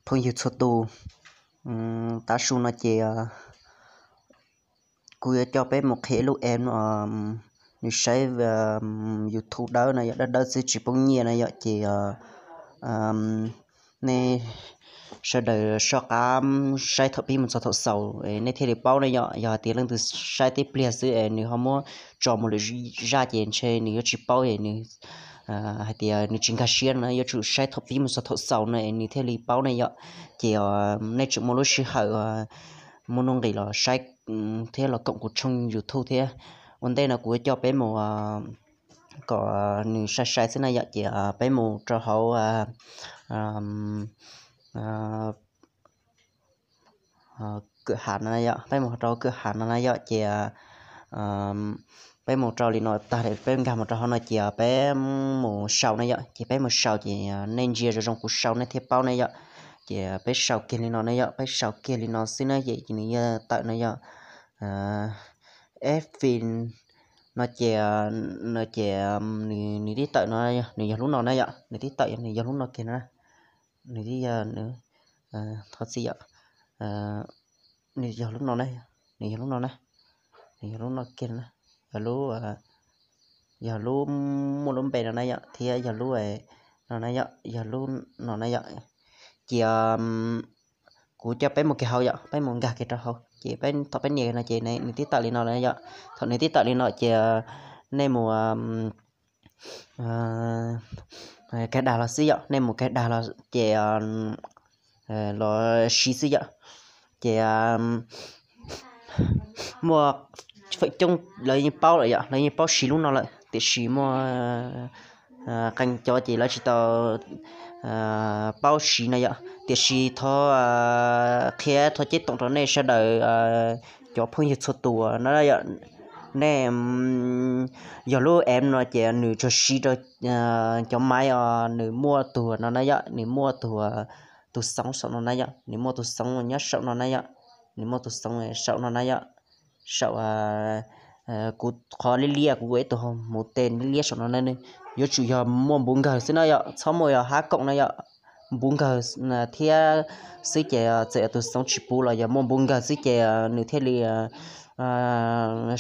Phooj ywg txhua tus, tav su no ces kuv yuav coj peb mus qhia ib lub app no, nws saib YouTube dawb no yom, dawb dawb xwb tsis poob nyiaj na yom, ces nej sawv daws soj qab saib thaum pib mus txog thaum xaus nej thiaj li paub na yom. Yog hais tias leej twg saib tib pliag xwb es nws ho muab tso mus lwm zaj ces ntshe nws yuav tsis paub es nws hais tias nws tsis nkag siab no, yuav tsum saib thaum pib mus txog thaum xaus no es nws thiaj li paub na yom. Ces nej tseem muaj lub sij hawm muaj nuj nqis los saib thiab los koom kuv tshooj YouTube thiab. Ua ntej no kuv coj peb mus kom nws sai sai xwb na yom, ces peb mus rau hauv kawm hav no na yom, peb mus rau kawm hav no na yom, ces peb mus rau li no tag, peb nkag mus rau hauv no ces peb mus sau na yom, ces peb mus sau ces nej ntsia zoo zoo kuv sau nej thiaj paub na yom. Ces peb sau kiag li no na yom, peb sau kiag li no xwb na ces nws yuav tawm na yom. Eb fin no ces, no ces nws tib tawm no, nws yog lub no na yom, nws tib tawm nws yog lub no kiag na, nws tib yog, thov txim yom, nws yog lub no na, nws yog lub no na, nws yog lub no kiag na, yog lub, yog lub muaj lub npe no na yom, thiab yog lub no na yom, yog lub no na yom. Ces kuv coj peb mus kiag hauv yom, peb mus nkag kiag rau hauv ces peb, thaum peb nias no ces nws tib tawm li no na yom. Thaum nws tib tawm li no ces nej mus kag dag los xwb yom, nej mus kag dag los ces los siv xwb yom. Ces muaj feem coob lawv yeej paub lawm yom, lawv yeej paub siv lub no lawm, tiam sis muaj qee cov ces lawv tsis tau paub siv na yom. Tiam sis thov qhia thov ceeb toom rau nej sawv daws cov phooj ywg txhua tus no yom, nej yog lub app no ces nws tsuas siv rau cov maiv os, nws muaj tus no na yom, nws muaj tus, tus xoov saum no na yom, nws muaj tus xoov nyob saum no na yom, nws muaj tus xoov saum no na yom, saum kuv qhov liab liab, kuv ua ib tug mus tes liab liab saum no na, yuav tsum yog muaj npuv nkawg xwb na yom, txhob muaj yog hab koom na yom. Npuv nkawg thiab xwb ces txawm yog tus xoov tsis puv los yog muaj npuv nkawg xwb ces nws thiaj li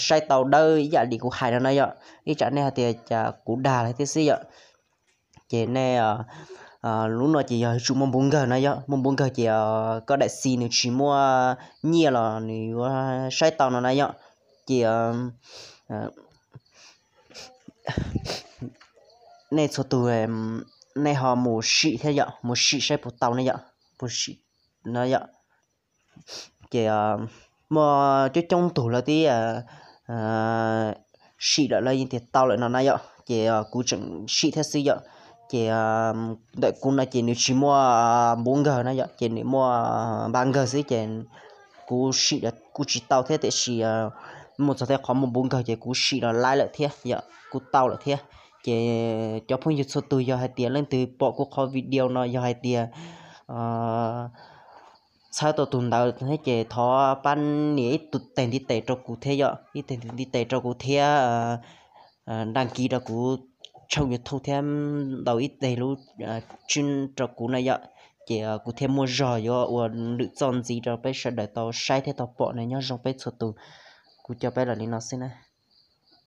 saib tau dawb ib yam li kuv hais no na yom. Ib tsam nej hais tias cas kuv dag li thiab xwb yom. Ces nej, lub no ces yog yuav tsum muaj npuv nkawg na yom, muaj npuv nkawg ces koj daim xis nws tsis muaj nyiaj los nws yuav saib tau no na yom. Ces nej txhua tus nej ho mus sim thiab yom, mus sim saib puas tau ne yom, puas sim no yom. Ces muaj coob coob tug lawv twb sim lawm, lawv yeej tias tau lawm no na yom, ces kuv tseem sim thiab xwb yom. Ces ntawm kuv no ces nws tsis muaj npuv nkawg na yom, ces nws muaj npuv nkawg xwb ces kuv sim kuj tsis tau thiab, tiam sis mus txog tej qhov muaj npuv nkawg ces kuv sim los laib lawm thiab yom, kuj tau lawm thiab. Ces cov phooj ywg txhua tus yog hais tias leej twg pom kuv qhov video no yog hais tias txhawb tau tus ntawd thiab ces thov pab nias ib tug tes ntiv tes rau kuv thiab yom, ib tug tes ntiv tes rau kuv thiab dag kis rau kuv tshooj YouTube thiab ntaus ib teg lub tswb rau kuv na yom, ces kuv thiaj muaj zog yuav ua lwm txoj ntxiv rau peb sawv daws tau saib thiab tau pom na. Nyob zoo peb txhua tus, kuv coj peb los li no xwb na.